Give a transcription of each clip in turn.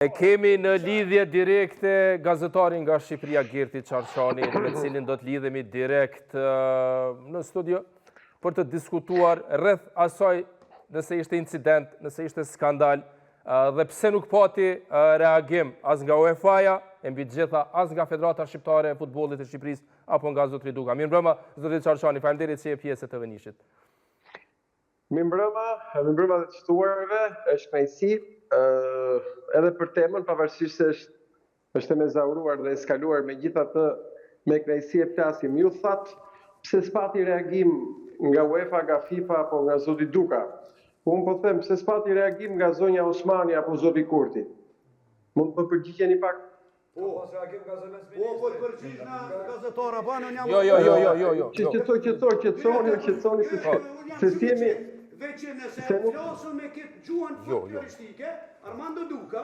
E kemi në lidhje direkte gazetarin nga Shqipëria Gerti Çarçani, me cilin do të lidhemi direkt në studio për të diskutuar rreth asaj nëse ishte incident, nëse ishte skandal dhe pse nuk pati reagim as nga UEFA-ja, e mbi të gjitha as nga Federata Shqiptare e Futbollit të Shqipërisë apo nga zotri Duka. Mirëmbrëma, zotri Çarçani, faleminderit që je pjesë e TV Nishit. Mirëmbrëma, mirëmbrëma dhe të ftuarve, është kënaqësi edhe për temën, pavarësisht se është është e ezauruar dhe eskaluar, megjithatë me kënaqësi e flasim. Ju thatë pse s'pati reagim nga UEFA, nga FIFA apo nga zoti Duka. Unë po them pse s'pati reagim nga zonja Osmani apo zoti Kurti. Mund të më përgjigjeni pak? Po, po, po të përgjigjna gazetar apo unë jam. Jo, jo, jo, jo, jo, jo. Qetëso, qetëso, qetësoni, qetësoni se po. se si jemi veç nëse se nuk... flasim me këtë gjuhën jo, jo. folkloristike, Armando Duka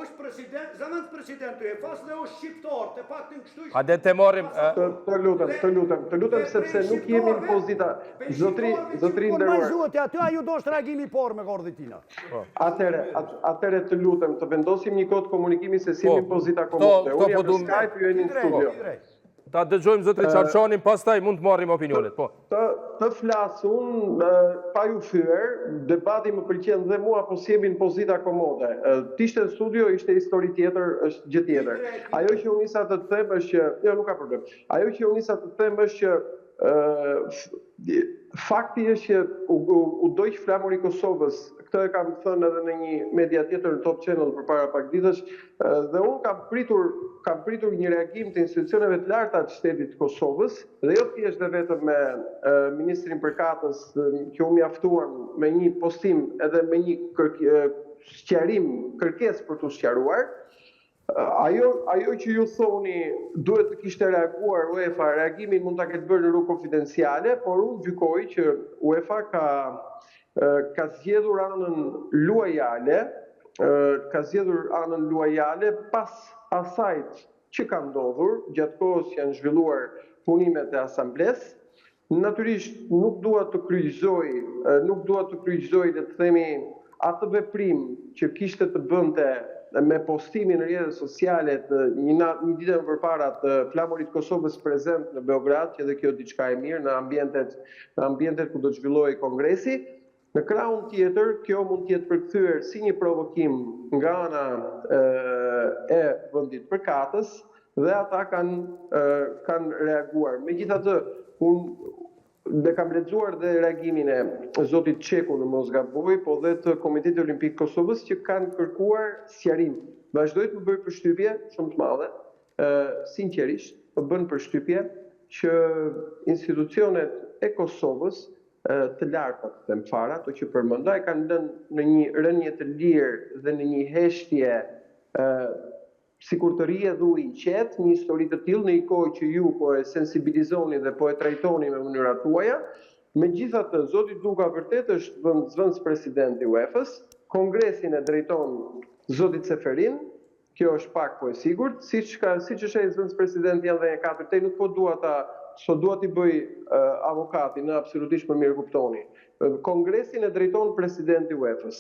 është president, zëvendës president i UEFA-s dhe është shqiptar, të paktën kështu ishte. Hajde të marrim të, të lutem, të lutem, të lutem sepse nuk jemi në pozita. Zotri, zotri nderuar. Po zoti, aty ajo do është reagimi i parë me gordhitina. Po. Atëherë, atëherë të lutem të vendosim një kohë komunikimi se si jemi po. në pozita komode. Unë jam po në Skype, ju jeni në studio. Ta dëgjojmë zotri Çarçanin, pastaj mund të marrim opinionet, po. Të, të flas unë pa ju fyer, debati më pëlqen dhe mua, po s'jemi në pozita komode. Të ishte në studio, ishte histori tjetër, është gjë tjetër. Ajo që unë nisa të them është që, jo nuk ka problem. Ajo që unë nisa të them është që Fakti është që u, u, u dogj flamuri i Kosovës, këtë e kam thënë edhe në një media tjetër në Top Channel përpara pak ditësh, dhe unë kam pritur kam pritur një reagim të institucioneve të larta të shtetit të Kosovës, dhe jo thjesht dhe vetëm me ministrin përkatës që u mjaftuan me një postim edhe me një sqarim, kërkesë për t'u sqaruar. Ajo, ajo që ju thoni duhet të kishte reaguar UEFA, reagimin mund ta ketë bërë në rrugë konfidenciale, por unë gjykoj që UEFA ka ka zgjedhur anën luajale, ka zgjedhur anën luajale pas asaj që ka ndodhur gjatë kohës që janë zhvilluar punimet e asamblesë. Natyrisht nuk dua të kryqëzoj, nuk dua të kryqëzoj le të themi atë veprim që kishte të bënte me postimin në rrjetet sociale të një natë, një ditë më përpara të flamurit të Kosovës prezent në Beograd, që edhe kjo diçka e mirë në ambientet në ambientet ku do të zhvillohej kongresi. Në krahun tjetër, kjo mund të jetë përkthyer si një provokim nga ana e vendit përkatës dhe ata kanë kanë reaguar. Megjithatë, unë dhe kam lexuar dhe reagimin e zotit Çeku në mos gaboj, po dhe të Komitetit Olimpik të Kosovës që kanë kërkuar sqarim. Vazhdoj të më bëj përshtypje shumë të madhe, sinqerisht, më bën përshtypje që institucionet e Kosovës të larta të them fare, ato që përmenda, e kanë lënë në një rënie të lirë dhe në një heshtje sikur të rrjedhë uji i qetë, një histori të tillë në një kohë që ju po e sensibilizoni dhe po e trajtoni me mënyrat tuaja. Megjithatë, zoti Duka vërtet është zëvendëspresident i UEFA-s, kongresin e drejton zoti Ceferin, Kjo është pak po e sigurt, siç ka siç është ai zëvendëspresident janë dhe një katër te, nuk po dua ta s'po dua t'i bëj avokatin, absolutisht më mirëkuptoni. Kongresin e drejton presidenti i UEFA-s.